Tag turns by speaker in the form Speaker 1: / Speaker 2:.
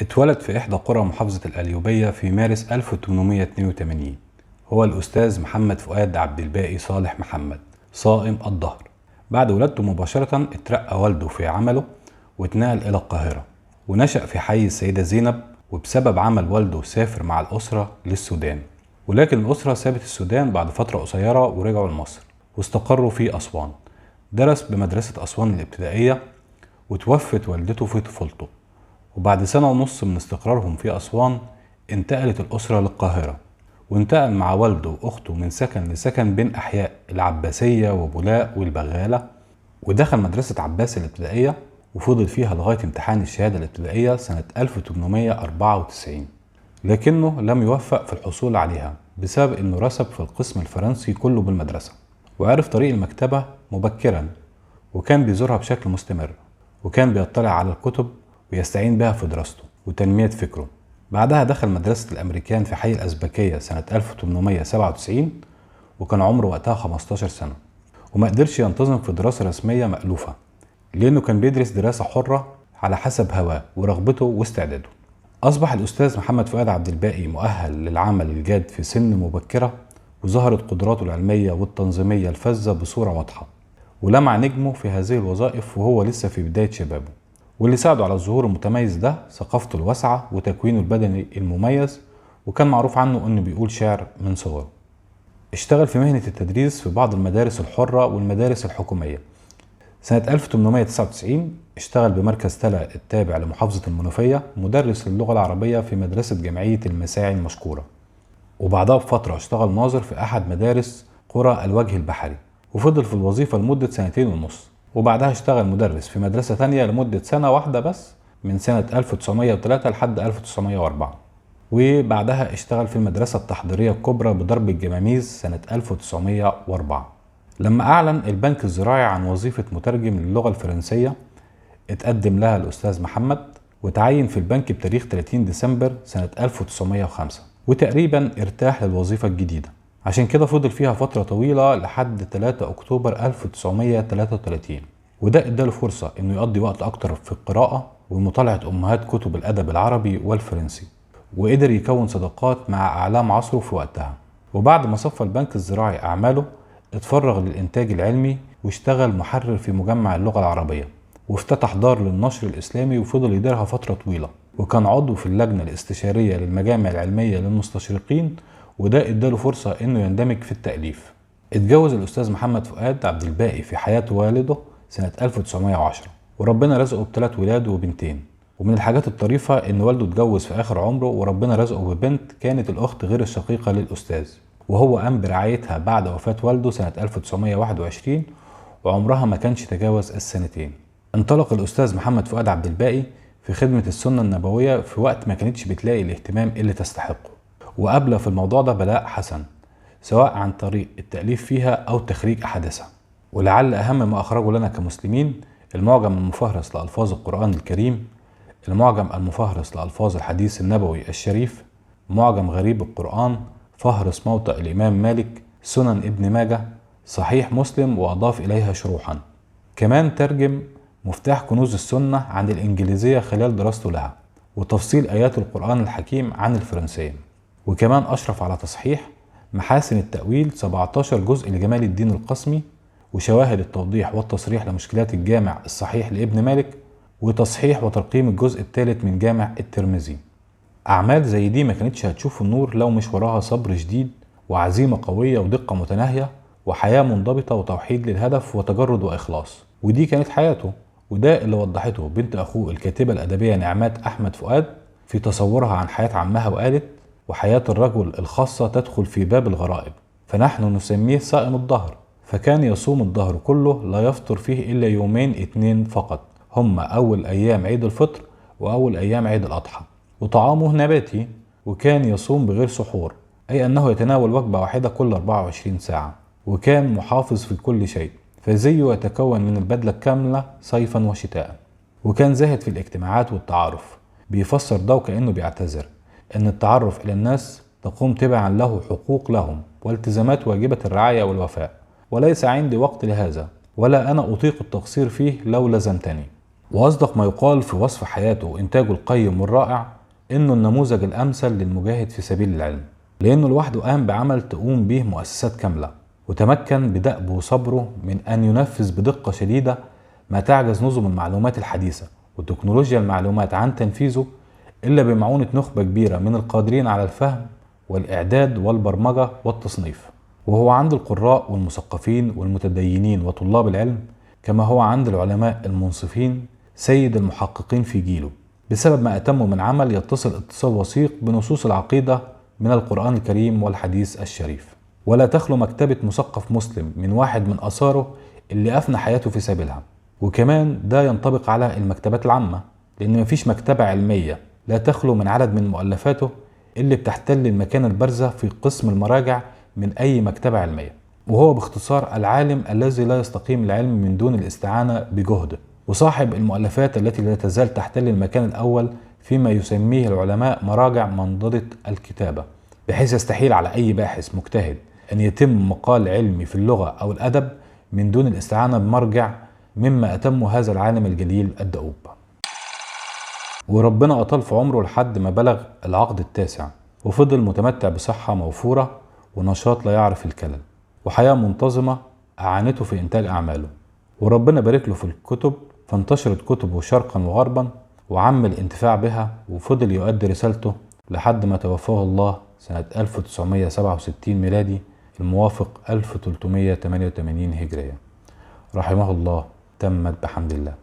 Speaker 1: اتولد في إحدى قرى محافظة القليوبية في مارس 1882. هو الأستاذ محمد فؤاد عبد الباقي صالح محمد صائم الظهر. بعد ولادته مباشرة اترقى والده في عمله واتنقل إلى القاهرة، ونشأ في حي السيدة زينب، وبسبب عمل والده سافر مع الأسرة للسودان، ولكن الأسرة سابت السودان بعد فترة قصيرة ورجعوا لمصر واستقروا في أسوان. درس بمدرسة أسوان الابتدائية، وتوفت والدته في طفولته، وبعد 1.5 سنة من استقرارهم في أسوان انتقلت الأسرة للقاهرة، وانتقل مع والده وأخته من سكن لسكن بين أحياء العباسية وبولاق والبغالة، ودخل مدرسة عباس الابتدائية وفضل فيها لغاية امتحان الشهادة الابتدائية سنة 1894، لكنه لم يوفق في الحصول عليها بسبب انه رسب في القسم الفرنسي كله بالمدرسة. وعرف طريق المكتبة مبكرا، وكان بيزورها بشكل مستمر، وكان بيطلع على الكتب ويستعين بها في دراسته وتنمية فكره. بعدها دخل مدرسة الأمريكان في حي الأزبكية سنة 1897، وكان عمره وقتها 15 سنة، وما قدرش ينتظم في دراسة رسمية مألوفة لأنه كان بيدرس دراسة حرة على حسب هواه ورغبته واستعداده. أصبح الأستاذ محمد فؤاد عبد الباقي مؤهل للعمل الجاد في سن مبكرة، وظهرت قدراته العلمية والتنظيمية الفذة بصورة واضحة، ولمع نجمه في هذه الوظائف وهو لسه في بداية شبابه. واللي ساعده على الظهور المتميز ده ثقافته الواسعة وتكوينه البدني المميز، وكان معروف عنه انه بيقول شعر من صغره. اشتغل في مهنة التدريس في بعض المدارس الحرة والمدارس الحكومية. سنة 1899 اشتغل بمركز تلا التابع لمحافظة المنوفية مدرس للغة العربية في مدرسة جمعية المساعي المشكورة، وبعدها بفترة اشتغل ناظر في أحد مدارس قرى الوجه البحري، وفضل في الوظيفة لمدة 2.5 سنين، وبعدها اشتغل مدرس في مدرسة تانية لمدة 1 سنة بس من سنة 1903 لحد 1904، وبعدها اشتغل في المدرسة التحضيرية الكبرى بدرب الجماميز سنة 1904. لما أعلن البنك الزراعي عن وظيفة مترجم للغة الفرنسية اتقدم لها الأستاذ محمد، وتعين في البنك بتاريخ 30 ديسمبر سنة 1905، وتقريبا ارتاح للوظيفة الجديدة، عشان كده فضل فيها فترة طويلة لحد 3 أكتوبر 1933، وده اداله فرصة انه يقضي وقت اكتر في القراءة ومطالعة امهات كتب الادب العربي والفرنسي، وقدر يكون صداقات مع اعلام عصره في وقتها. وبعد ما صفى البنك الزراعي اعماله اتفرغ للانتاج العلمي، واشتغل محرر في مجمع اللغة العربية، وافتتح دار للنشر الاسلامي وفضل يديرها فترة طويلة، وكان عضو في اللجنة الاستشارية للمجامع العلمية للمستشرقين، وده اداله فرصة انه يندمج في التأليف. اتجوز الأستاذ محمد فؤاد عبد الباقي في حياة والده سنة 1910، وربنا رزقه ب3 ولاد وبنتين. ومن الحاجات الطريفة ان والده اتجوز في آخر عمره وربنا رزقه ببنت كانت الأخت غير الشقيقة للأستاذ، وهو قام برعايتها بعد وفاة والده سنة 1921، وعمرها ما كانش تجاوز 2 سنين. انطلق الأستاذ محمد فؤاد عبد الباقي في خدمة السنة النبوية في وقت ما كانتش بتلاقي الاهتمام اللي تستحقه، وقابله في الموضوع ده بلاء حسن، سواء عن طريق التأليف فيها أو تخريج أحاديثها. ولعل أهم ما أخرجه لنا كمسلمين المعجم المفهرس لألفاظ القرآن الكريم، المعجم المفهرس لألفاظ الحديث النبوي الشريف، معجم غريب القرآن، فهرس موطأ الإمام مالك، سنن ابن ماجه، صحيح مسلم وأضاف إليها شروحا. كمان ترجم مفتاح كنوز السنة عن الإنجليزية خلال دراسته لها، وتفصيل آيات القرآن الحكيم عن الفرنسية. وكمان أشرف على تصحيح محاسن التأويل 17 جزء لجمال الدين القاسمي، وشواهد التوضيح والتصريح لمشكلات الجامع الصحيح لابن مالك، وتصحيح وترقيم الجزء الثالث من جامع الترمذي. أعمال زي دي ما كانتش هتشوف النور لو مش وراها صبر شديد وعزيمة قوية ودقة متناهية وحياة منضبطة وتوحيد للهدف وتجرد وإخلاص، ودي كانت حياته. وده اللي وضحته بنت أخوه الكاتبة الأدبية نعمات أحمد فؤاد في تصورها عن حياة عمها، وقالت: وحياة الرجل الخاصة تدخل في باب الغرائب، فنحن نسميه صائم الدهر، فكان يصوم الدهر كله لا يفطر فيه إلا 2 يوم فقط، هما أول أيام عيد الفطر وأول أيام عيد الأضحى، وطعامه نباتي، وكان يصوم بغير سحور، أي أنه يتناول وجبة واحدة كل 24 ساعة، وكان محافظ في كل شيء، فزيه يتكون من البدلة الكاملة صيفا وشتاء. وكان زاهد في الاجتماعات والتعارف، بيفسر ده وكأنه بيعتذر أن التعرف إلى الناس تقوم تبعا له حقوق لهم والتزامات واجبة الرعاية والوفاء، وليس عندي وقت لهذا، ولا أنا أطيق التقصير فيه لو لزمتني. وأصدق ما يقال في وصف حياته وإنتاجه القيم والرائع إنه النموذج الأمثل للمجاهد في سبيل العلم، لأنه لوحده قام بعمل تقوم به مؤسسات كاملة، وتمكن بدأبه وصبره من أن ينفذ بدقة شديدة ما تعجز نظم المعلومات الحديثة وتكنولوجيا المعلومات عن تنفيذه إلا بمعونة نخبة كبيرة من القادرين على الفهم والإعداد والبرمجة والتصنيف. وهو عند القراء والمثقفين والمتدينين وطلاب العلم كما هو عند العلماء المنصفين سيد المحققين في جيله، بسبب ما أتمه من عمل يتصل اتصال وثيق بنصوص العقيدة من القرآن الكريم والحديث الشريف. ولا تخلو مكتبة مثقف مسلم من واحد من آثاره اللي أفنى حياته في سبيلها. وكمان ده ينطبق على المكتبات العامة، لأن مفيش مكتبة علمية لا تخلو من عدد من مؤلفاته اللي بتحتل المكانة البارزة في قسم المراجع من أي مكتبة علمية. وهو باختصار العالم الذي لا يستقيم العلم من دون الاستعانة بجهده، وصاحب المؤلفات التي لا تزال تحتل المكان الأول فيما يسميه العلماء مراجع منضدة الكتابة، بحيث يستحيل على أي باحث مجتهد أن يتم مقال علمي في اللغة أو الأدب من دون الاستعانة بمرجع مما أتمه هذا العالم الجليل الدؤوب. وربنا أطال في عمره لحد ما بلغ العقد التاسع، وفضل متمتع بصحة موفورة ونشاط لا يعرف الكلل، وحياة منتظمة أعانته في إنتاج أعماله. وربنا بارك له في الكتب، فانتشرت كتبه شرقا وغربا وعم الانتفاع بها، وفضل يؤدي رسالته لحد ما توفاه الله سنة 1967 ميلادي الموافق 1388 هجرية. رحمه الله. تمت بحمد الله.